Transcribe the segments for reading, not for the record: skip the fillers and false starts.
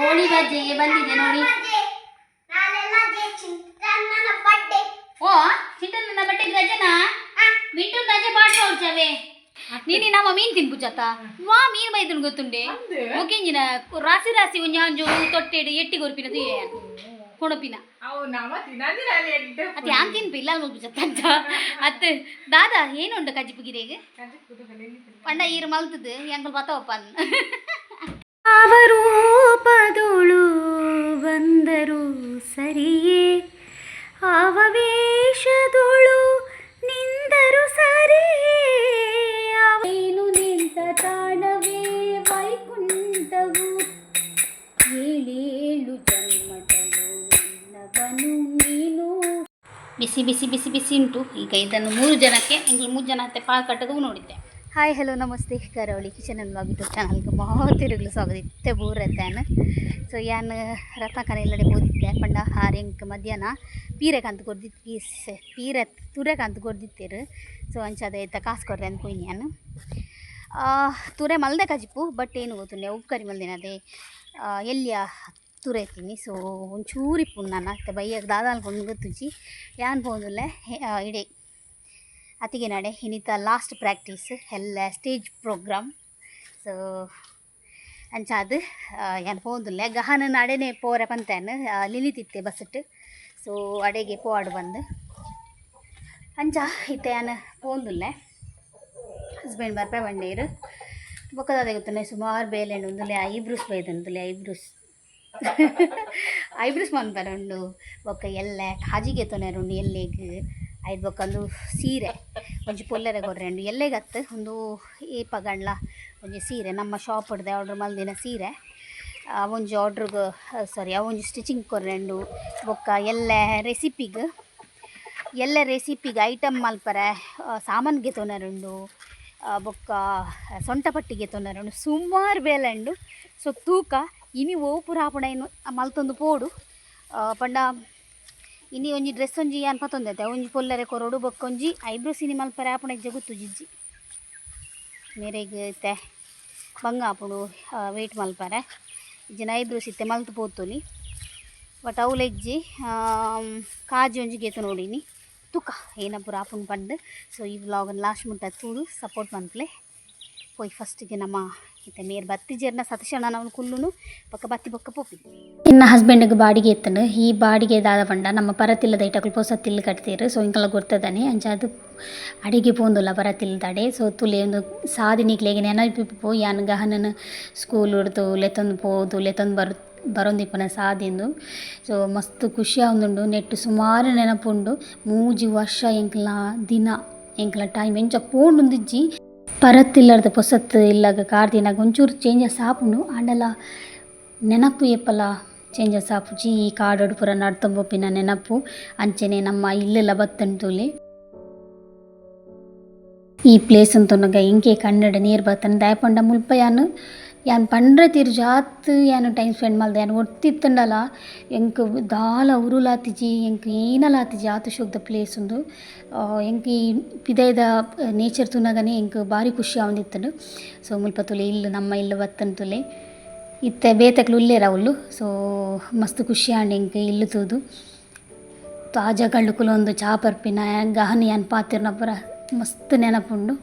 ಗೋಳಿ ಬಜ್ಜೆಗೆ ಬಂದಿದೆ ನೋಡಿ. ಓ ಚಿಂಟನ್ನ ಬಟ್ಟೆಗೆ ರಜನಾ ಮಿಂಟು ರಜೆ ಪಾಡ್ಸವೇ. ನೀನಿ ನಮ್ಮ ಮೀನ್ ತಿನ್ಪುಜಾತ ವಾ ಮೀನ್ ಬೈದನ್ ಗೊತ್ತುಂಡೆ. ಮುಗಿಂಜಿನ ರಾಸಿ ರಾಸಿ ಒಂಜಿ ಅಂಜು ತೊಟ್ಟೆಡು ಎಟ್ಟಿ ಕೊರ್ಪಿನ ಕೊಣಪಿನ. ಅವು ನಮ ತಿನ್ನಂದಿರ ಎಡ್ಡೆ. ಅತ್ತೆ ಯಾನ್ ತಿನ್ಪಿ ಇಲ್ಲ ಮುಗ್ಜತ್ತ ಅಂತ ಅತ್ತೆ. ದಾದಾ ಏನುಂಡು ಕಜ್ಜಿಪು ಗಿರೆಗೆ ಪಂಡ ಈರು ಮಲ್ತದ್ದು ಎಂಕಲ್ ಬತ್ತವಪ್ಪ. ಅವರೂಪದೊಳು ಬಂದರು ಸರಿಯೇ, ಅವವೇಷದೊಳು ನಿಂದರು ಸರಿಯೇ, ಅವೇನು ನಿಂತ ತಾಣವೇ ವೈಕುಂಠವು, ಏಳೇಳು ಜನ್ಮದಲ್ಲೂ ನನ್ನವನು ನೀನು. ಬಿಸಿ ಬಿಸಿ ಬಿಸಿ ಬಿಸಿ ಉಂಟು. ಈಗ ಇದನ್ನು ಮೂರು ಜನಕ್ಕೆ, ಎಂಕಲ್ ಮೂರು ಜನ ಅತ್ತೆ ಪಾಲ್ ಕಟ್ಟದು ನೋಡಿದ್ದೆ. Hi, hello, namaste. ಕರಾವಳಿ ಕಿಚನ್ ಅನ್ ಯೂಟ್ಯೂಬ್ ಚಾನಲ್ಗೆ ಮಾತಿರುಗ್ಲು ಸ್ವಾಗತ. ಇತ್ತೆ ಬೂರತ್ತಾನ. ಸೊ ಯಾನ್ ರತ್ನಾಕರ ಎಲ್ಲಡೆ ಬೋದಿತ್ತೆ ಪಂಡ ಹಾರ್ ಎಂಕ್ ಮಧ್ಯಾಹ್ನ ಪೀರೆ ಕಂತು ಕೊರ್ದಿತ್ತು, ಪೀಸ್ ಪೀರೆ ತುರೆ ಕಂತು ಕೊರ್ದಿತ್ತೇರು. ಸೊ ಅಂಚಾದ ಇತ್ತ ಕಾಸು ಕೊರ್ರೆ ಅಂದ್ ಪೋಯಿನಿ ಯಾನ್. ತುರೆ ಮಲ್ದೆ ಕಜಿಪು, ಬಟ್ ಏನು ಗೊತ್ತುಂಡೆ, ಉಪ್ಪು ಮಲ್ದಿನ ಅದೇ ಎಲ್ಲಿಯ ತುರೆ ತಿನ್ನಿ. ಸೊ ಒಂಚೂರು ಇಪ್ಪುಂಡು ನಾನು ಅತ್ತೆ ಬಯ್ಯಗ್ ದಾದಾಲ್ಕೊಂಡು ಗೊತ್ತುಜಿ. ಯಾನ್ ಪೋಂದುಲ್ಲೆ ಇಡೆ ಅತ್ತಿಗೆ ನಡೆ. ಇನ್ನಿತ ಲಾಸ್ಟ್ ಪ್ರಾಕ್ಟೀಸ್ ಎಲ್ಲ ಸ್ಟೇಜ್ ಪ್ರೋಗ್ರಾಮ್. ಸೊ ಅಂಚಾದ್ ಯಾನ್ ಪೋಂದುಲ್ಲೆ. ಗಹನ ಅಡೆನೆ ಪೋರೆ ಪಂತೇನ್ ಲಿನಿತಿತ್ತೆ ಬಸ್ಸಿಟ್ಟು. ಸೊ ಅಡೆಗೆ ಪೋವಾಡು ಬಂದು ಅಂಚ ಇತ್ತೆ ಯಾನ್ ಪೋಂದುಲ್ಲೆ. ಹಸ್ಬೆಂಡ್ ಬರ್ಪೆ ಬಂಡೇರು. ಬೊಕ್ಕದಾದ ಗೊತ್ತುಂಡೆ, ಸುಮಾರು ಬೇಲೆ ಉಂದುಲೆ. ಐಬ್ರೂಸ್ ಬೈದುಂದುಲೆ, ಐಬ್ರೂಸ್ ಐಬ್ರೂಸ್ ಮನ್ಪರೆ ಉಂಡು. ಬೊಕ್ಕ ಎಲ್ಲೆ ಕಾಜಿಗೆ ತೊನೆರೆ ಉಂಡು ಎಲ್ಲೆಗ್. ಐದು ಬೊಕ್ಕ ಒಂದು ಸೀರೆ ಒಂಜಿ ಪೊಲ್ಲೆರೆ ಕೊರ್ರೆ ಉಂಡು ಎಲ್ಲೆಗತ್ತು. ಒಂದು ಏಪ ಗಂಡ್ಲ ಒಂಜಿ ಸೀರೆ ನಮ್ಮ ಶಾಪ್ ಹಿಡ್ದೆ ಆರ್ಡ್ರ್ ಮಲ್ದಿನ ಸೀರೆ ಒಂಜಿ ಆರ್ಡ್ರಿಗೆ, ಸಾರಿ, ಅವೊಂಜಿ ಸ್ಟಿಚಿಂಗ್ ಕೊರ್ರೆ ಉಂಡು. ಬೊಕ್ಕ ಎಲ್ಲೆ ರೆಸಿಪಿಗ್, ಎಲ್ಲ ರೆಸಿಪಿಗೆ ಐಟಮ್ ಮಲ್ಪರೆ ಸಾಮಾನ್ಗೆ ತೊನರುಂಡು. ಬೊಕ್ಕ ಸೊಂಟಪಟ್ಟಿಗೆ ತೊನರುಂಡು. ಸುಮಾರು ಬೇಲೆ ಉಂಡು. ಸೊ ತೂಕ ಇನಿ ಓಪುರ ಆಪುಣ ಇನ್ನು ಮಲ್ತೊಂದು ಪೋಡು. ಪಂಡ ಇನಿ ಒಂಜಿ ಡ್ರೆಸ್ ಒಂಜಿ ಯಾನ್ ಪತ್ತೊಂದೈತೆ, ಒಂಜಿ ಪೊಲ್ಲರೆ ಕೊರೊಡು. ಬೊಕ್ಕ ಒಂಜಿ ಐಬ್ರೋಸ್ ಇನಿ ಮಲ್ಪರೆ ಆಪುಣ ಇಜ್ಜ ಗೊತ್ತು ಜಿಜ್ಜಿ ಮೇರೆಗ್. ಇತ್ತೆ ಬಂಗ ಆಪುಂಡು ವೇಟ್ ಮಲ್ಪರೆ. ಇಜ್ಜಿನ ಐಬ್ರೋಸ್ ಇತ್ತೆ ಮಲ್ತು ಪೋತೊಲಿ. ಬಟ್ ಅವುಲ ಇಜ್ಜಿ. ಕಾಜಿ ಒಂಜಿ ಗೇತು ನೋಡಿನಿ. ತುಕ ಏನ ಪೂರ ಆಪುಂಡು ಪಂಡ್. ಸೊ ಈ ವ್ಲಾಗನ್ನು ಲಾಸ್ಟ್ ಮುಟ್ಟ ತೂದು ಸಪೋರ್ಟ್ ಮನ್ಪುಲೆ. ಪೋಯಿ ಫಸ್ಟಿಗೆ ನಮ್ಮ ಇತ್ತೆ ಮೇರ್ ಬತ್ತಿಜೆರ್ನ ಸತೀಶಣ್ಣ ನಾವು ಕುಲ್ಲುನು ಬೊಕ್ಕ ಬತ್ತಿ ಬೊಕ್ಕ ಪೋಪಿ. ಇನ್ನು ಹಸ್ಬೆಂಡ್ಗೆ ಬಾಡಿಗೆ ಇತ್ತಂಡು. ಈ ಬಾಡಿಗೆ ದಾದ ಪಂಡ ನಮ್ಮ ಪರತಿಲ್ಲದ ಐಟಕುಲು ಪೊಸ ತಿಲ್ಲು ಕಟ್ತೀರು. ಸೊ ಇಂಕಲ ಗೊತ್ತದಾನೆ. ಅಂಚಾದ್ ಅಡಿಗೆ ಪೋಂದುಲ್ಲ ಪರತಿಲ್ದಡೆ. ಸೊ ತುಲೆ ಒಂದು ಸಾದಿನಿಕ್ಲೆಗ್ ನೆನಪು ಪೋ ಯಾನ್ ಗಹನನ ಸ್ಕೂಲ್ ಹಿಡ್ದು ಲೆತ್ತೊಂದು ಪೋದು ಲೆತ್ತೊಂದು ಬರೊಂದಿಪ್ಪುನ ಸಾದಿಂದು. ಸೊ ಮಸ್ತ್ ಖುಷಿ ಆವೊಂದುಂಡು. ನೆಟ್ಟ್ ಸುಮಾರು ನೆನಪುಂಡು. 3 ವರ್ಷ ಎಂಕ್ಲ ದಿನ ಎಂಕ್ಲ ಟೈಮ್ ಎಂಚ ಪೋಂಡುಂದಿಜ್ಜಿ. ಪರತಿಲ್ಲರ್ದ ಪೊಸತ್ ಇಲ್ಲಗ ಕಾರ್ದಿನಾಗ ಒಂಚೂರು ಚೇಂಜಸ್ ಆಪುಂಡು. ಆಂಡಲ ನೆನಪು ಏಪಲ ಚೇಂಜಸ್ ಆಪುಜಿ. ಈ ಕಾಡೋಡು ಪೂರ ನಡ್ತೊಂದು ನೆನಪು ಅಂಚನೆ ನಮ್ಮ ಇಲ್ಲೆಲ್ಲ ಬತ್ತುಂಡು ತೂಲೆ. ಈ ಪ್ಲೇಸ್ ತೂನಗ ಎಂಕೆ ಕಣ್ಣಡ್ ನೀರು ಬತ್ತುಂಡು. ದಾಯೆ ಪಂಡ ಮುಲ್ಪ ಯಾನ್ ಯಾನ್ ಪಂಡ್ರೆ ತಿರ್ಜಾತ್ ಯಾನ್ ಟೈಮ್ ಸ್ಪೆಂಡ್ ಮಲ್ದೆ. ಯಾನ್ ಒರ್ತಿತ್ತುಂಡಲ ಎಂಕ್ ದಾಲ ಉರುಲಾತಿಜಿ, ಎಂಕ್ ಏನಲ ಆತಿಜಿ. ಆತ್ ಶೋಕ್ದ ಪ್ಲೇಸ್ ಉಂದು. ಎಂಕ್ ಈ ಪಿದಯ್ದ ನೇಚರ್ ತೂನಗನೆ ಎಂಕ್ ಬಾರಿ ಖುಷಿ ಆವೊಂದಿತ್ತುಂಡು. ಸೊ ಮುಲ್ಪ ತೂಲೆ, ಇಲ್ಲ್ ನಮ್ಮ ಇಲ್ಲ್ ಬತ್ತುಂಡು ತೂಲೆ. ಇತ್ತೆ ಬೇತೆಕ್ಲು ಉಲ್ಲೆರ್ ಅವ್ಲು. ಸೊ ಮಸ್ತ್ ಖುಷಿ ಆಂಡ್ ಎಂಕ್ ಇಲ್ಲ್ ತೂದು. ತಾಜಾ ಕುಲೊಂದು ಚಾ ಪರ್ಪಿನ ಗಹನ್ ಯಾನ್ ಪಾತೆರ್ನ ಪೂರ ಮಸ್ತ್ ನೆನಪುಂಡು.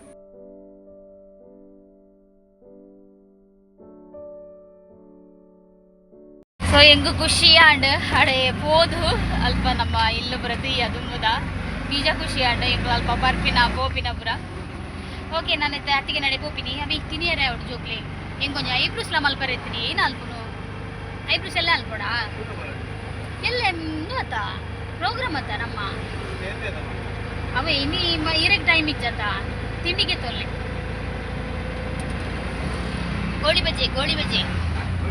ಸೊ ಎಂಗು ಖುಷಿ ಆಂಡ್ ಅಡೆ ಪೋದು. ಅಲ್ಪ ನಮ್ಮ ಇಲ್ಲು ಪ್ರತಿ ದುಂಬುದ ಬೀಜ ಖುಷಿ ಆಂಡ್ ಎಂಕು ಅಲ್ಪ ಬರ್ಪಿನ ಪೋಪಿನ ಪುರ. ಓಕೆ, ನಾನು ಇತ್ತೆ ಅತ್ತಿಗೆ ನಡೆ ಪೋಪಿನಿ. ಅವಿ ತಿನಿಯರೆ ಅವಡು ಜೋಕ್ಲೆ. ಎಂಕೊಂಜ ಐಬ್ರೂಸ್ಲ ಮಲ್ಪರೆ ಇತ್ತೀನಿ. ಏನು ಅಲ್ಪುನು ಐಬ್ರೂಸ್ ಎಲ್ಲ ಅಲ್ಪೋಡ ಎಲ್ಲ ಅತ್ತ ಪ್ರೋಗ್ರಾಮ್ ಅತ್ತ ನಮ್ಮ ಅವೇ. ಇನಿ ಇರಗ್ ಟೈಮ್ ಇಜ್ಜತ್ತ. ತಿಂಡಿಗೆ ತೊಲ್ಲೆ ಗೋಳಿ ಬಜ್ಜೆ, ಗೋಳಿ ಬಜ್ಜೆ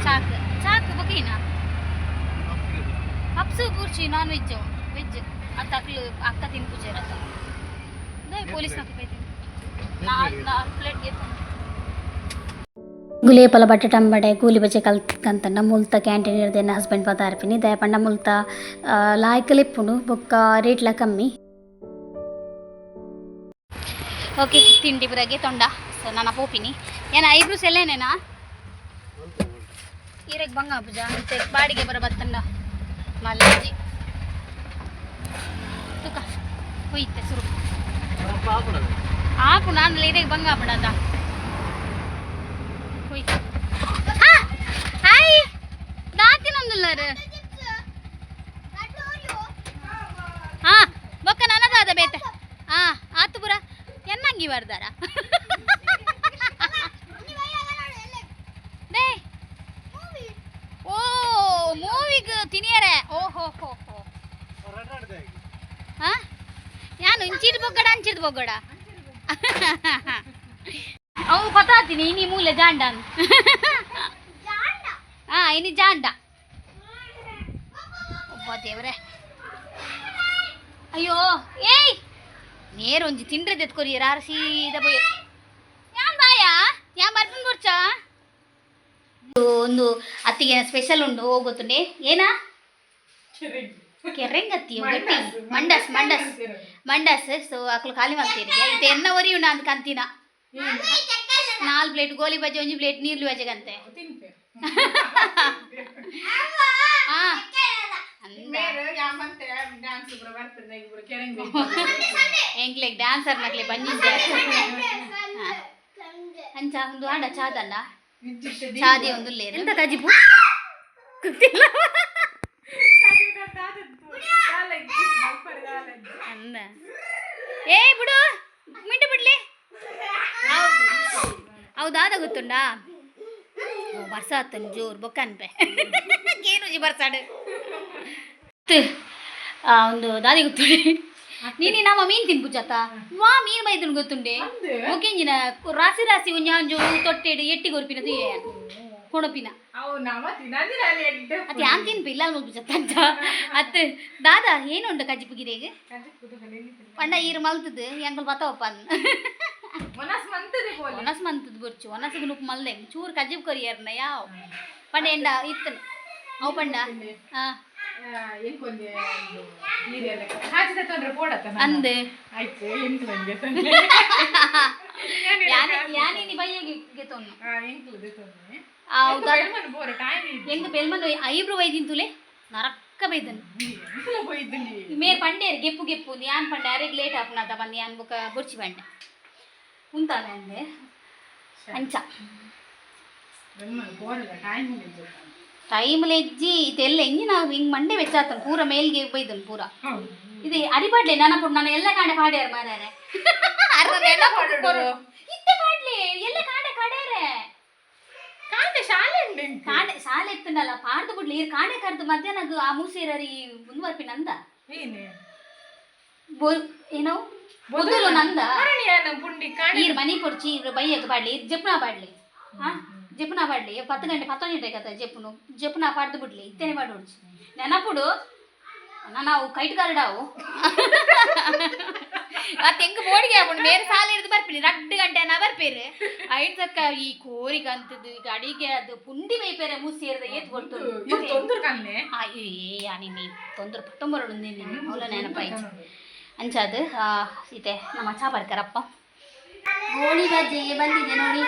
ಚಾಕ್ ಚಾಕ್ ಬೊಕೇನಾ ಪಪ್ಸ್ ಪೂರ್ಚಿ. ನಾನ್ ವೆಜ್, ವೆಜ್ ಅತ್ತ. ಅಕ್ಲು ಅಕ್ಕ ತಿನ್ಪುಜೇರತ್ತ. ಪೊಲೀಸ್ ನಾಲ್ಕು ನಾಲ್ಕು ಪ್ಲೇಟ್ ಗುಲೇಪಲ ಬಟ್ಟೆ ಕೂಲಿ ಬಜ್ಜೆ ಕಲ್ತ್ಕಂತಂಡ ಮುಲ್ತ ಕ್ಯಾಂಟೀನ್ ಇರ್ದೇನ ಹಸ್ಬೆಂಡ್ ಪದಾರ್ಪಿನಿ. ದಾಯೆ ಪಂಡ ಮುಲ್ತ ಲಾಯ್ಕಲ್ ಇಪ್ಪುಂಡು, ಬೊಕ್ಕ ರೇಟ್ಲ ಕಮ್ಮಿ. ಓಕೆ, ತಿಂಡಿ ಪುರಗೆ ತೊಂಡ. ಸೊ ನಾನು ಪೋಪಿನಿ. ಏನ ಐಬ್ರೂಸ್ ಎಲ್ಲೇನೇನಾ? ಈರೆಗ್ ಬಂಗ ಪೂಜಾ ಮತ್ತೆ ಬಾಡಿಗೆ ಬರ ಬತ್ತಂಡ ಮಲ್ಲಾಜಿ ತುಕ ಹೋಯ್ತೆ ಸುರು ಆಪು ನಾನು ಈರೆಗ್ ಬಂಗ ಆಪುಣದ ಹೋಯ್. ಹಾ ಹಾಯ್ ದಾತಿನೊಂದುಲ್ಲಾರು. ಹಾ ಬೊಕ್ಕ ನನದಾದ ಬೇತೆ. ಹಾ ಆತು ಪುರ ಎನ್ನಂಗಿ ಬರ್ದಾರ ಡೇ. ಓ ಮೂವಿಗ್ ತಿನಿಯರೆ. ಓ ಹೋ ಹೋ ಹೋ. ಹಾ ಯಾನು ಇಂಚಿಡ್ ಬೊಗ್ಗಡ ಅಂಚಿಡ್ ಬೊಗ್ಗಡ ಅವು ಗೊತ್ತಾತೀನಿ ಇನಿ ಮೂಲೆ ಜಾಂಡ ಅಂತ. ಹಾ ಇನಿ ಜಾಂಡ. ಒಬ್ಬ ದೇವ್ರೆ, ಅಯ್ಯೋ ಏಯ್ ನೇರ ಒಂಜಿ ತಿಂಡ್ರೆ ದೆತ್ಕೊರಿ ಯಾರು ಸೀದಾ ಪೋಯ್. ಯಾನ್ ಬಾಯ ಯಾನ್ ಬರ್ಪುನ್ ಬುಡ್ಚಾ. ಒಂದು ಅತ್ತಿಗೆ ಸ್ಪೆಷಲ್ ಉಂಡು ಹೋಗುತ್ತುಂಡೆ. ಏನಾ ಕೆರೆಂಗತ್ತಿ ಗಟ್ಟಿ ಮಂಡಸ್ ಮಂಡಸ್ ಮಂಡಸ್. ಸೊ ಅಕ್ಲು ಖಾಲಿ ಮಾಡ್ತೀರಿ ಇತ್ತೆ ಎನ್ನ ಒರಿ ಉಂಡು ಅಂದ್ ಕಂತಿನ ನಾಲ್ ಪ್ಲೇಟ್ ಗೋಲಿ ಬಜೆ ಒಂಜಿ ಪ್ಲೇಟ್ ನೀರ್ಲಿ ಬಜೆಗಂತೆ. ತಿನ್ಪೆ. ಹಾ ಅಂದ. ಬೇರೆ ಯಾಮಂತೆ ಡ್ಯಾನ್ಸ್ ಪೂರ ಬರ್ತದೆ ಈಗ ಪೂರ ಕೆರಂಗ್. ಎಂಕ್ಲೆಗ್ ಡ್ಯಾನ್ಸರ್ ನಕ್ಲೆ ಬಂದಿದ್ದೆ ಅಂಚ ಒಂದು ಆಂಡ ಚಾದಣ್ಣ ಚಾದಿ ಒಂದು ಲೇರು ಎಂತ ಕಜಿಪು ಗೊತ್ತಿಲ್ಲ. ಅಂದ ಏ ಬಿಡು ಮಿಂಟು ಬಿಡ್ಲಿ. ಹೌದಾದ ಗೊತ್ತುಂಡಾ. ಓ ಬರ್ಸಾತನ್ ಜೋರ್ ಬೊಕ್ಕ ಅನ್ಪೆ ಏನು ಬರ್ಸಾಡು. ಒಂದು ದಾದಿ ಗೊತ್ತುಂಡೆ ನೀನಿ ನಮ್ಮ ಮೀನು ತಿನ್ಪುಜಾತ ವಾ ಮೀನು ಬೈದನ್ ಗೊತ್ತುಂಡೆ. ಮುಕೆಂಜಿನ ರಾಸಿ ರಾಸಿ ಒಂಜಿ ಅಂಜು ತೊಟ್ಟೆಡು ಎಟ್ಟಿ ಕೊರ್ಪಿನ ತುಯ್ಯ ಕೊಣಪಿನ. ಅವು ನಮ ತಿನ್ನಂದಿರ ಅಲ್ಲಿ ಎಡ್ಡೆ. ಅತ್ತೆ ಯಾನ್ ತಿನ್ಪಿ ಇಲ್ಲ ಮುಲ್ಪುಜಾತ ಅಂತ. ಅತ್ತೆ ದಾದಾ ಏನುಂಡು ಕಜ್ಜಿಪು ಗಿರೇಗ್ ಪಂಡ ಈರು ಮಲ್ತದು ಎಂಕಲ್ ಬತ್ತವಪ್ಪ. ಮನಸ್ ಮಂತದೆ ಪೋಲೆ. ಒನಸ್ ಮಂತದ್ ಬೊರ್ಚು ಒನಸ್ಗೆ ನುಪ್ಪು ಮಲ್ದೆ ಚೂರು ಕಜ್ಜಿಪ್ ಕೊರಿಯರ್ನ ಯಾವ ಪಂಡ ಎಂಡ ಇತ್ತನು ಅವು ಪಂಡ ಹಾ. ಎಂಕೊಂದೆ ನೀರೆಲ್ಲ ಹಾಜಿದ ತೊಂದ್ರೆ ಪೋಡತ್ತ. ಅಂದೆ. ಆಯ್ತು ಎಂಕ್ಲಂಗೆ. ಯಾನೆ ಯಾನಿನಿ ಬಯ್ಯಗೆ ಗೆತೊನ್ನು. ಎಂಕ್ಲದೆ ತೊಂದ್ರೆ. ಹೌದಾ? ಬೋರ ಟೈಮ್. ಎಂಗ್ ಬೆಲ್ಮನ್ ಐಬ್ರು ವೈದಿನ್ ತುಲೆ ನರಕ್ಕ ಬೈದನ್. ಎಂಕ್ಲ ಪೋಯಿದ್ದಲ್ಲಿ. ಮೇರ್ ಪಂಡೇರ್ ಗೆಪ್ಪು ಗೆಪ್ಪು ಯಾನ್ ಪಂಡೆ ಅರೆಗ್ ಲೇಟ್ ಆಪುನತ ಬಂದು ಯಾನ್ ಬುಕ ಬೊರ್ಚಿ ಪಂಡೆ ಉಂತಾವೆ ಅಂದೆ ಅಂಚ. ಬೋರಲ್ಲ ಟೈಮ್. ಟೈಮ್ ಲೆಜ್ಜಿ ಇದೆಲ್ಲ ಎಂಜಿನ ಹಿಂಗ್ ಮಂಡೆ ವೆಚ್ಚಾತನ್ ಪೂರ ಮೇಲ್ಗೆ ಬೈದನ್ ಪೂರ. ಇದು ಅಡಿಪಾಡ್ಲೆ ನನ್ನ ಪುಡ್ ನಾನು ಎಲ್ಲ ಕಾಂಡೆ ಪಾಡ್ಯಾರ ಮಾರಾರೆ. ಇತ್ತೆ ಪಾಡ್ಲೆ ಎಲ್ಲ ಕಾಂಡೆ ಕಡೇರೆ. ಕಾಂಡೆ ಶಾಲೆ ಉಂಡು ಎಂಕ್. ಕಾಂಡೆ ಶಾಲೆ ಇತ್ತನಲ್ಲ ಪಾಡ್ದು ಬಿಡ್ಲಿ ಈರ್ ಕಾಂಡೆ ಕಡ್ದು ಮಧ್ಯಾಹ್ನ ಆ ಮೂಸೇರರಿ ಮುಂದುವರ್ಪಿ ನಂದ. ಏನೇ? ಬೊ ಏನೋ ಬೊದಲು ನಂದ. ಮರಣಿಯಾನ ಪುಂಡಿ ಕಾಂಡೆ. ಈರ್ ಮನಿ ಪೊಡ್ಚಿ ಇವ್ರು ಬೈಯಕ್ ಪಾಡ್ಲಿ ಇರ್ ಜಪ್ನ ಪಾಡ್ಲಿ. ಹಾ ಜಪ್ನ ಪಾಡ್ಲಿ 10 ಗಂಟೆ 10 ಗಂಟೆ ಕಥ ಜಪ್ಪುನು ಜಪ್ನ ಪಾಡ್ದು ಬಿಡ್ಲಿ ಇತ್ತೇನೆ ಪಾಡೋಡ್ಚಿ ನೆನಪುಡು ನಾವು ಕೈಟ್ ಕರಡಾವು ಆ ತೆಂಗು ಬೋಡಿಗೆ ಆಪುಂಡು ಬೇರೆ ಸಾಲ ಹಿಡಿದು ಬರ್ಪಿನಿ 2 ಗಂಟೆ ನಾ ಬರ್ಪೇರು ಐಟ್ ತಕ್ಕ ಈ ಕೋರಿಗೆ ಅಂತದ್ದು ಈಗ ಅಡಿಗೆ ಅದು ಪುಂಡಿ ಬೈಪೇರೆ ಮೂಸೇರದ ಏತ್ ಕೊಡ್ತು. ಇವ್ರು ತೊಂದ್ರೆ ಕಲ್ನೆ. ಏ ನೀ ತೊಂದರೆ ಪಟ್ಟೊಂಬರಡು ನೀನು ಅವಳ ನೆನಪಾಯ್ತು ಅಂಚಾದು ಸೀತೆ ನಮ್ಮ ಚಾ ಬರ್ಕಾರಪ್ಪ. ಗೋಳಿ ಬಜ್ಜೆ ಬಂದಿದೆ ನೋಡಿ.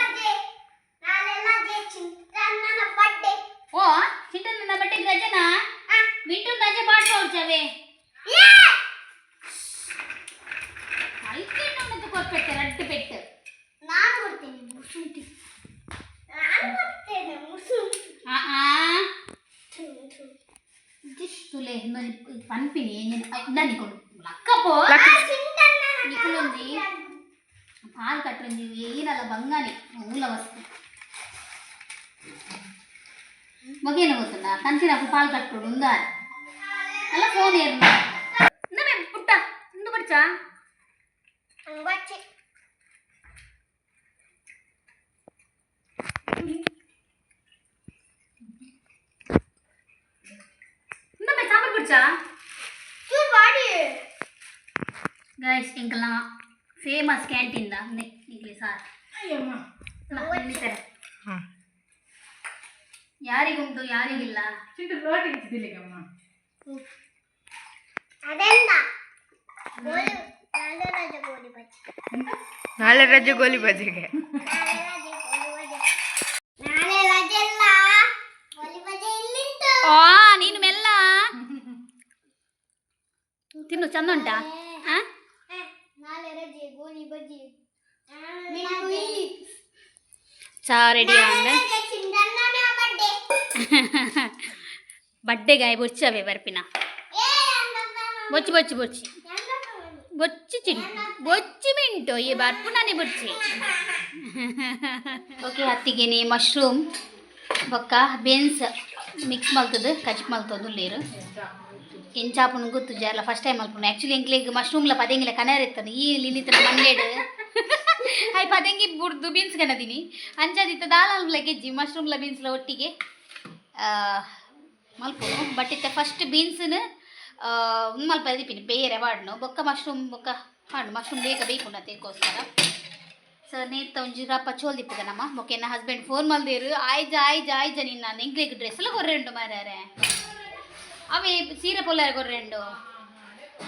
ಓ ಚಿಂಟನ್ನ ಬಟ್ಟೆಗೆ ರಜನಾ ಮಿಂಟು ರಜೆ ಪಾಡ್ಪೌಡ್ಚವೇ ಐತೆ ಕೊರ್ಪೆಟ್ಟೆ ರಡ್ಡು ಪೆಟ್ಟು. ನಾನು ಕೊಡ್ತೇನೆ ಮುಸುಂಟಿ, ನಾನು ಕೊಡ್ತೇನೆ ಮುಸುಂಟಿ. ಆ ಆ ತುಲೆ ಪನ್ಪಿನಿ ಇಂದ ನಿಕೊಲು ಲಕ್ಕಪೋ ನಿಕುಲೊಂಜಿ ಪಾಲ್ ಕಟ್ಟೊಂಜಿ ಏನಲ್ಲ ಬಂಗಾನೆ ಮೂಲ ವಸ್ತು ಮಗೇನು ಗೊತ್ತುಂಡ ಕಂಚಿನ ಪಾಲ್ ಕಟ್ಟೋಡು ಉಂದ ಅಲ್ಲ ಫೋನ್ ಏರ್ನ ಇಂದಮೆ ಪುಟ್ಟ ಇಂದು ಬಡ್ಚಾ. ಬಚ್ಚೆ. ಇಂದಮೆ ಸಾಂಬಾರ್ ಬಡ್ಚಾ. ಚೂರು ಮಾಡಿ. ಗೈಸ್ ಎಂಕಲ್ನ ಫೇಮಸ್ ಕ್ಯಾಂಟೀನ್ the ನಿಕ್ಲೆ sir. ಅಯ್ಯಮ್ಮ. ಯಾರಿಗುಂಟು ಯಾರಿಗಿಲ್ಲ. ಚಿಂಟು ಲೋಟ ಇಚ್ಚಿದಿಲ್ಲಿಗಮ್ಮ. ಅದೆಂದ ಗೋಲಿ ನಾಳೆ ರಜೆ ಗೋಲಿ ಬಜ್ಜೆ. ನಾಳೆ ರಜೆ ಗೋಲಿ ಬಜೆಗೆ. ನಾಳೆ ರಜೆ ಗೋಲಿ ಬಜ್ಜೆ, ನಾಳೆ ರಜೆ ಇಲ್ಲ ಗೋಲಿ. ಬರೋದುಂಟಾ? ಹಾಂ. ನಾಳೆ ರಜೆ, ಗೋಲಿ ಬಜ್ಜಿ. ಚಾ ರೆಡಿ ಆಂಡ್. ಬರ್ಡೇ. ಬಡ್ಡೆಗಾಯಿ ಬೊಚ್ಚವೇ ಬರ್ಪಿನ. ಬೊಚ್ಚು ಬೊಚ್ಚು ಬೊಚ್ಚಿ ಬೊಚ್ಚಿ ಚಿನ್ ಬೊಚ್ಚಿ ಮಿಂಟು ಈ ಬರ್ಪುನಾನೆ ಬೊಚ್ಚಿ. ಓಕೆ, ಅತ್ತಿಗೆನೆ ಮಶ್ರೂಮ್ ಬೊಕ್ಕ ಬೀನ್ಸ್ ಮಿಕ್ಸ್ ಮಲ್ತದು ಕಜಿಪ್ ಮಲ್ತೊಂದು ಉಲ್ಲೇರು. ಎಂಚಾಪುನು ಗೊತ್ತು ಜಾರ್ಲ, ಫಸ್ಟ್ ಟೈಮ್ ಮಲ್ಪುನು. ಆ್ಯಕ್ಚುಲಿ ಎಂಕ್ಲೆಗ್ ಮಶ್ರೂಮ್ಲ ಪದೆಂಗಿಲ ಕನರ್ ಇತ್ತನು. ಈ ಲಿಲಿತನ ಮಂಡೇಡ್ ಹೈ ಪದೆಂಗಿ ಬುಡ್ದು ಬೀನ್ಸ್ ಕನದಿನಿ. ಅಂಚಾದಿತ್ತ ದಾಲ ಗೆಜ್ಜಿ ಮಶ್ರೂಮ್ಲ ಬೀನ್ಸ್ಲ ಒಟ್ಟಿಗೆ ಮಲ್ಪುನು. ಬಟ್ ಇತ್ತೆ ಫಸ್ಟ್ ಬೀನ್ಸ್ನ ಉಂದು ಮಲ್ಪ ದೀಪಿನಿ, ಬೇರೆ ವಾಡ್ನು, ಬೊಕ್ಕ ಮಶ್ರೂಮ್ ಬೊಕ್ಕ ಪಾಡು. ಮಶ್ರೂಮ್ ಬೇಗ ಬೇಯ್ಪುಂಡು ಅದಕ್ಕೋಸ್ಕರ. ಸೊ ನೇತ ಒಂಜಿ ರಪ್ಪ ಚೋಲ್ ದಿಪ್ಪುಗ ನಮ್ಮ. ಬೊಕ್ಕ ಎನ್ನ ಹಸ್ಬೆಂಡ್ ಫೋನ್ ಮಲ್ದೇರು, ಆಯ್ಜ ಆಯ್ಜ ಆಯ್ಜ ನಿನ್ನ ಎಂಕ್ಲೆಗ್ ಡ್ರೆಸ್ ಎಲ್ಲ ಕೊರ್ರೆ ಮಾರ್ಯಾರೆ. ಅವೇ ಸೀರೆ ಪೊಲ್ಲಾರ ಕೊರ್ರೆಂಡು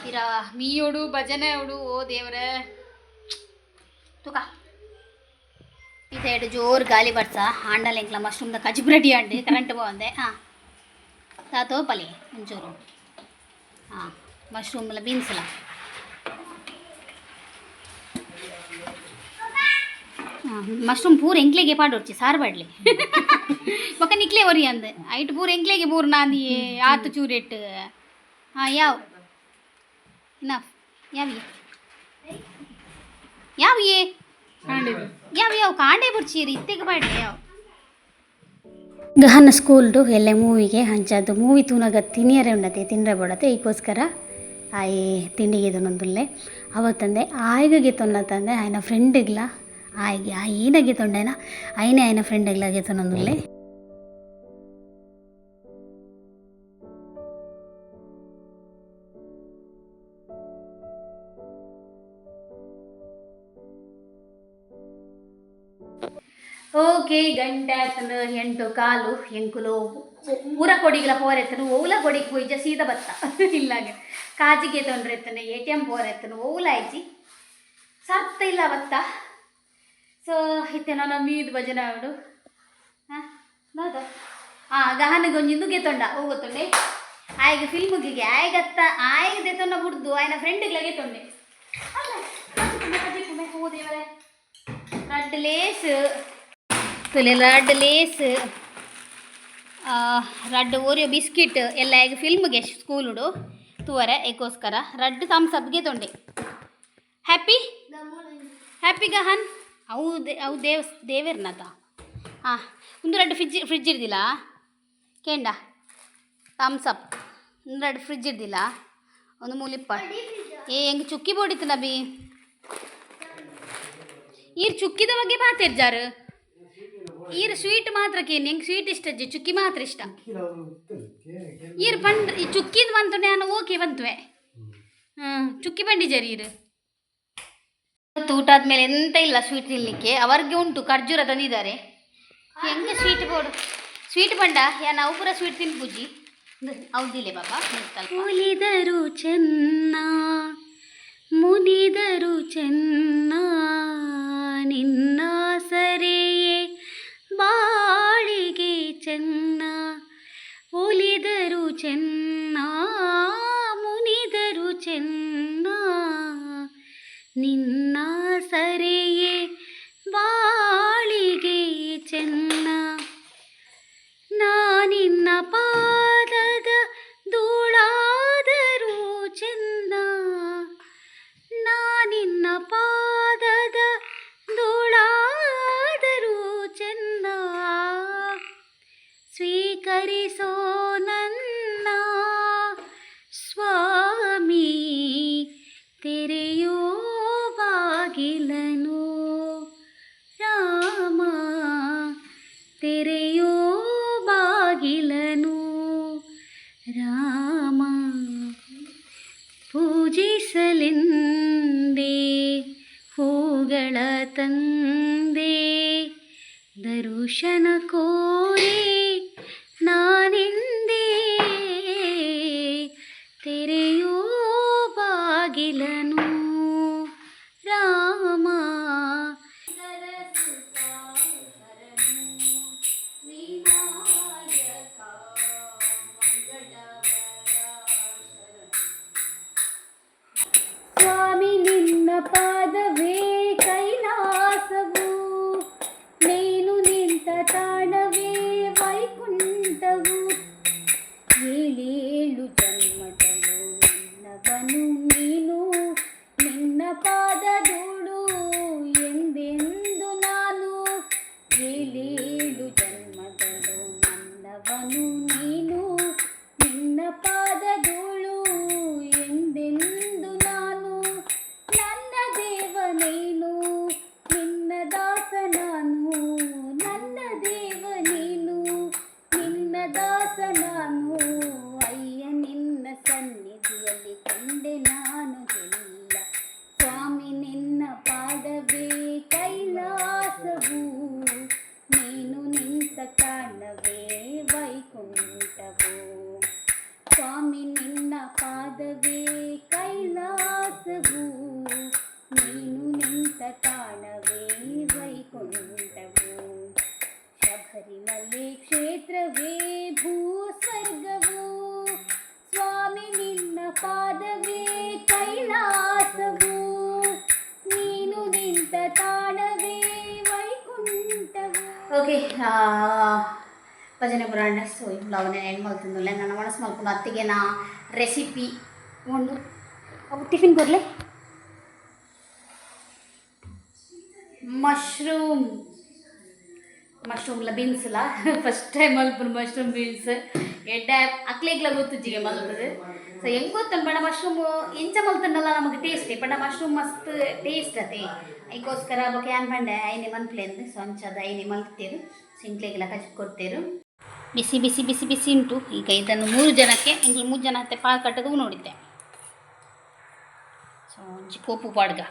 ತೀರಾ ಮೀಯೋಡು ಭಜನೆ ಓಡು. ಓ ದೇವರೇ, ತುಕ ಈ ಸೈಡ್ ಜೋರು ಗಾಲಿ ಬರ್ಸ ಆಂಡಲ. ಎಂಕ್ಲ ಮಶ್ರೂಮ್ದ ಕಜಿಪ್ ರೆಡಿ ಆಂಡ್, ಕರೆಂಟ್ ಪೋವಂದೆ. ಹಾಂ, ತಾತೋ ಪಲಿ ಒಂಚೂರು. ಹಾಂ, ಮಶ್ರೂಮ್ಲ ಬೀನ್ಸ್ಲ. ಹಾಂ, ಮಶ್ರೂಮ್ ಪೂರ ಎಂಕ್ಲೆಗೆ ಪಾಡೊಡ್ಚಿ, ಸಾರು ಪಾಡ್ಲಿ. ಬೊಕ್ಕ ನಿಕ್ಲೆ ಒರಿ ಅಂದ್ ಐಟ್ ಪೂರ ಎಂಕ್ಲೆಗೆ ಪೂರ ನಾಂದಿ ಆತು ಚೂರೆಟ್. ಹಾಂ, ಯಾವ ಇನಫ್? ಯಾವ ಯಾವ ಏ? ಯಾವ ಯಾವ ಕಾಂಡೆ ಬುಡ್ಚೀರಿ ಇತ್ತೆಗೆ ಪಾಡ್ಲಿ ಯಾವ. ಗಹನ ಸ್ಕೂಲ್ಡು ಎಲ್ಲೆ ಮೂವಿಗೆ ಅಂಚಾದ್ ಮೂವಿ ತೂನಗ ತಿನಿಯರೆ ಉಂಡತೆ, ತಿಂಡ್ರೆ ಬೋಡತೆ. ಐಕೋಸ್ಕರ ಆಯೆ ತಿಂಡಿಗೆ ಗೆತೊನೊಂದುಲ್ಲೆ. ಅವತ್ತಂದೆ ಆಯ್ಗ ಗೆತೊನ್ನತ್ತಂದೆ ಆಯ್ನ ಫ್ರೆಂಡ್ಗ್ಲ ಆಯ್ಗೆ ಆಯ್ನ ಗೆತೊಂಡೇನ ಐನೇ ಆಯ್ನ ಫ್ರೆಂಡ್ಗ್ಲ ಗೆತೊನೊಂದುಲ್ಲೆ. ಓಕೆ, ಗಂಟೆ ಆತನು 8:15. ಎಂಕುಲು ಊರ ಕೊಡಿಗ್ಲ ಪೋರೆತ್ತನು. ಓಲ ಕೊಡಿಗೆ ಪೋಯಿಜ, ಸೀದಾ ಬತ್ತ. ಇಲ್ಲಾಗ ಕಾಜಿಗೆ ತೊಂಡ್ರೆತ್ತನು, ಎ.ಟಿ.ಎಮ್ ಪೋರೆತ್ತನು, ಓಲ ಆಯ್ಜಿ, ಸರ್ತ ಇಲ್ಲ ಬತ್ತ. ಸೊ ಇತ್ತೆ ನಾನು ಮೀದ್ ಭಜನೆ ಅವಡು. ಹಾಂ, ಹೌದು. ಹಾಂ, ಗಹನಿಗೆ ಒಂಜಿ ಇಂದು ಗೆತೊಂಡ ಓ ಗೊತ್ತುಂಡೆ. ಆಯ್ಗೆ ಫಿಲ್ಮ್ಗೆ ಆಯ್ಗತ್ತ ಆಯ್ಗೆ ದೆತೊಂಡ ಬುಡ್ದು ಆಯ್ನ ಫ್ರೆಂಡ್ಗ್ಲ ಗೆತೊಂಡೆ. ಅಲ್ಲ, ಓ ದೇವರೇ, ರಡ್ಡ್ ಲೇಸ್ ತುಲೆ, ರಡ್ಡ್ ಲೇಸ್, ರಡ್ಡ್ ಓರಿಯೋ ಬಿಸ್ಕಿಟ್ ಎಲ್ಲ ಈಗ ಫಿಲ್ಮ್ಗೆ ಸ್ಕೂಲುಡು ತೂವರೆ ಏಕೋಸ್ಕರ. ರಡ್ಡ್ ಥಮ್ಸ್ ಅಪ್ಗೆ ತೊಂಡೆ. ಹ್ಯಾಪಿ ಹ್ಯಾಪಿ ಗಹನ್. ಅವು ಅವು ದೇವ್ ದೇವೇರ್ನತ. ಹಾಂ, ಒಂದು ರಡ್ಡ್ ಫ್ರಿಜ್ ಫ್ರಿಜ್ ಇರ್ದಿಲ್ಲ ಕೇಂಡ. ಥಮ್ಸ್ ಅಪ್ ಒಂದು ರಡ್ಡ್ ಫ್ರಿಜ್ ಇರ್ದಿಲ್ಲ. ಒಂದು ಮೂಲಿಪ್ಪ. ಏ, ಹೆಂಗೆ ಚುಕ್ಕಿ ಬೋಡಿತ್ತು ನಬಿ. ಈರ್ ಚುಕ್ಕಿದ ಬಗ್ಗೆ ಮಾತಿರ್ಜಾರು. ಈರ್ ಸ್ವೀಟ್ ಮಾತ್ರ ಕೇನ್. ಹೆಂಗೆ ಸ್ವೀಟ್ ಇಷ್ಟ ಅಜ್ಜಿ, ಚುಕ್ಕಿ ಮಾತ್ರ ಇಷ್ಟ. ಈರ್ ಪಂಡ್ ಈ ಚುಕ್ಕಿದ ಬಂತು ನಾನು ಓಕೆ ಬಂತುವೆ. ಹ್ಞೂ, ಚುಕ್ಕಿ ಬಂಡಿಜಾರಿ ಈರು. ಊಟ ಆದ್ಮೇಲೆ ಎಂತ ಇಲ್ಲ ಸ್ವೀಟ್ ತಿನ್ಲಿಕ್ಕೆ. ಅವರಿಗೆ ಉಂಟು, ಖರ್ಜೂರ ತಂದಿದ್ದಾರೆ. ಹೆಂಗೆ ಸ್ವೀಟ್ ಬೋಡು ಸ್ವೀಟ್ ಬಂಡ ಯಾ ನಾವು ಪೂರ ಸ್ವೀಟ್ ತಿನ್ಪುಜಿ. ಹೌದಿಲ್ಲ ಬಾಬಾ. ಒಲಿದರು ಚೆನ್ನ, ಮುನಿದರು ಚೆನ್ನ, ನಿನ್ನ ಸರೆಯೇ ಬಾಳಿಗೆ ಚೆನ್ನ. ಒಲಿದರು ಚೆನ್ನ, ಮುನಿದರು ಚೆನ್ನ, ನಿನ್ನ ಸರೆಯೇ ಬಾಳಿಗೆ ಚೆನ್ನ. ನಾನಿನ್ನ ಪಾದದ ಧೂಳಾದರೂ ಚೆನ್ನ, ನಾನಿನ್ನ ಪಾದದ ಧೂಳಾದರೂ ಚೆನ್ನ, ಸ್ವೀಕರಿಸೋ ನನ್ನ ಸ್ವಾಮಿ, ತೆರೆಯೋ ಬಾಗಿಲನು ರಾಮ, ತೆರೆಯೋ ಬಾಗಿಲನು ರಾಮ. ಪೂಜಿಸಲೆಂದೇ ಹೂಗಳ ತಂದೆ, ದರುಶನ ಕೋರಿ ನಾನೆಂದೇ, ತೆರೆಯೋ ಬಾಗಿಲನು ರಾಮ. ವಿನಾಯಕ. ಪಾದವೇ ಕೈಲಾಸವು, ನೀನು ನಿಂತ ತಾಣವೇ ವೈಕುಂಠವು. ಏಳೇಳು ಜನ್ಮದಲ್ಲೂ ನನ್ನವನು ನೀನು, ನಿನ್ನ ಪಾದಧೂಳು ಎಂದೆಂದು ನಾನು. ಏಳೇಳು ಜನ್ಮದಲ್ಲೂ ನನ್ನವನು ನೀನು, ನಿನ್ನ ಪಾದಧೂಳು ಎಂದೆಂದು ನಾನು. ನನ್ನ ದೇವ ನೀನು, ನಿನ್ನ ದಾಸ ನಾನು. ನನ್ನ ದೇವ ನೀನು, ನಿನ್ನ ದಾಸ ನಾನು. ಅಯ್ಯ ನಿನ್ನ ಸನ್ನಿಧಿಯಲ್ಲಿ ಕಂಡೆ ನಾನು ಎಲ್ಲ. ಸ್ವಾಮಿ ನಿನ್ನ ಪಾದವೇ ಕೈಲಾಸವು, ನೀನು ನಿಂತ ತಾಣವೇ ವೈಕುಂಠವು. ಸ್ವಾಮಿ ನಿನ್ನ ಪಾದವೇ ಕೈಲಾಸವು, ನೀನು ನಿಂತ ತಾಣವೇ ವೈಕುಂಠವು. ಶಬರಿಮಲೆ ಕ್ಷೇತ್ರವೇ ಭೂಸ್ವರ್ಗವು, ಸ್ವಾಮಿ ನಿನ್ನ ಪಾದವೇ ಕೈಲಾಸವು, ನೀನು ನಿಂತ ತಾಣವೇ ವೈಕುಂಠವು. ಓಕೆ, ಭಜನೆ ಪುರಾಣ. ಸೊ ಈ ಬ್ಲಾಗ್ ನಾನು ಎಂಡ್ ಮಲ್ತೊಂದುಲ್ಲೆ. ನನ್ನ ಮನಸ್ಸು ಮಲ್ಕೊಂಡು ಅತ್ತಿಗೆ ನಾ ರೆಸಿಪಿ ಒಂದು ಅವು ಟಿಫಿನ್ ಕೊರ್ಲೆ. ಮಶ್ರೂಮ್, ಮಶ್ರೂಮ್ಲ ಬೀನ್ಸ್ಲ ಫಸ್ಟ್ ಟೈಮ್ ಮಲ್ಪುನು ಮಶ್ರೂಮ್ ಬೀನ್ಸ್. ಎಡ್ಡೆ ಅಕ್ಲೆಗ್ಲ ಗೊತ್ತುಜ್ಜಿಗೆ ಮಲ್ತದೆ. ಸೊ ಹೆಂಗೆ ಗೊತ್ತಂದು ಪಂಡ ಮಶ್ರೂಮ್ ಎಂಚ ಮಲ್ತಂಡಲ್ಲ ನಮಗೆ ಟೇಸ್ಟ್ ಪಂಡ ಮಶ್ರೂಮ್ ಮಸ್ತ್ ಟೇಸ್ಟ್ ಅತೆ. ಐಕೋಸ್ಕರ ಬೊಕ ಯಾನ್ ಪಂಡೆ ಐನೆ ಮನ್ಪ್ಲೆಂದು. ಸೊ ಅಂಚಾದ ಐನೆ ಮಲ್ತೇರು, ಸಿಂಕ್ಲೆಗೆಲ್ಲ ಕಚ್ ಕೊಡ್ತೇರು. ಬಿಸಿ ಬಿಸಿ ಬಿಸಿ ಬಿಸಿ ಉಂಟು. ಈಗ ಇದನ್ನು ಮೂರು ಜನಕ್ಕೆ, ಎಂಗ್ಲು ಮೂರು ಜನ ಅತ್ತೆ ಪಾಲ್ ಕಟ್ಟದು ನೋಡಿದ್ದೆ. ಸೊ ಒಂಜಿ ಕೋಪು ಪಾಡ್ಗ.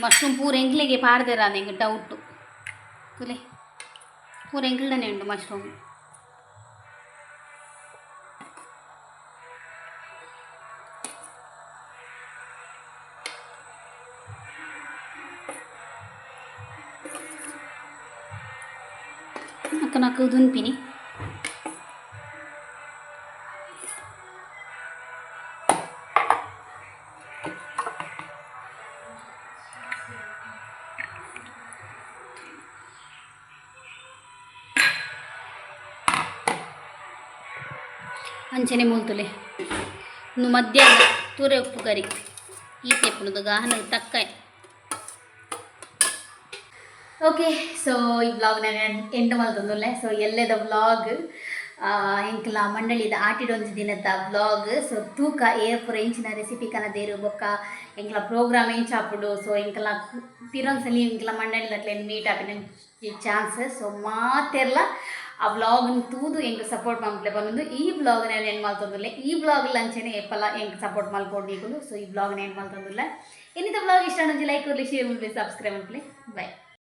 ಮಶ್ರೂಮ್ ಪೂರ ಎಂಕ್ಲೆಗೆ ಪಾಡ್ದೇರ ಎಂಕ್ ಡೌಟು. ತುಲೆ, ಪೂರ ಎಂಕ್ಲನೆ ಉಂಟು ಮಶ್ರೂಮ್. ಅಕ್ಕ ನಾಕು ದುನ್ಪಿನಿ. ಅಂಚನೆ ಮೂಲ್ತುಲೆ ಇನ್ನು ಮಧ್ಯಾಹ್ನ ತೂರೆ ಉಪ್ಪು ಕರಿ ಈ ತೆಪ್ಪುನದು ಗಾಹನ ತಕ್ಕ. ಓಕೆ, ಸೊ ಈ ವ್ಲಾಗ್ ನಾನು ಎಂಡ್ ಮಲ್ತೊಂದುಲ್ಲೆ. ಸೊ ಎಲ್ಲೆದ ವ್ಲಾಗ್, ಎಂಕ್ಲ ಮಂಡಳಿದ ಆಟಿಡೊಂಜಿ ದಿನದ ವ್ಲಾಗ್. ಸೊ ತೂಕ ಏರ್ಪುರ ಎಂಚಿನ ರೆಸಿಪಿ ಕನದೇರು, ಬೊಕ್ಕ ಎಂಕ್ಲ ಪ್ರೋಗ್ರಾಮ್ ಎಂಚಾಪುಂಡು. ಸೊ ಎಂಕ್ಲ ಪಿರೊನ್ಸಲಿ ಎಂಕ್ಲ ಮಂಡಳಿದಕ್ಲೆನ್ ಮೀಟ್ ಆಪಿನ ಚಾನ್ಸ್. ಸೊ ಮಾತೆರ್ಲ ಆ ವ್ಲಾಗ್ನ ತೂದು ಎಂಕ್ ಸಪೋರ್ಟ್ ಮಲ್ಪಲೆ ಪನೊಂದು ಈ ವ್ಲಾಗ್ ನಾನು ಎಂಡ್ ಮಲ್ತೊಂದುಲ್ಲೆ. ಈ ವ್ಲಾಗ್ ಅಂಚನೆ ಏಪಲ ಎಂಕ್ ಸಪೋರ್ಟ್ ಮಲ್ಪೊಡು ನೀಕುಲು. ಸೊ ಈ ವ್ಲಾಗ್ನ ಎಂಡ್ ಮಲ್ತೊಂದುಲ್ಲೆ. ಇನ್ನಿತ ವ್ಲಾಗ್ ಇಷ್ಟ ಒಂಜಿ ಲೈಕ್ ಕೊರ್ಲೆ, ಶೇರ್ ಮಲ್ಪಲೆ, ಸಬ್ಸ್ಕ್ರೈಬ್ ಮಲ್ಪಲೆ. ಬಾಯ್.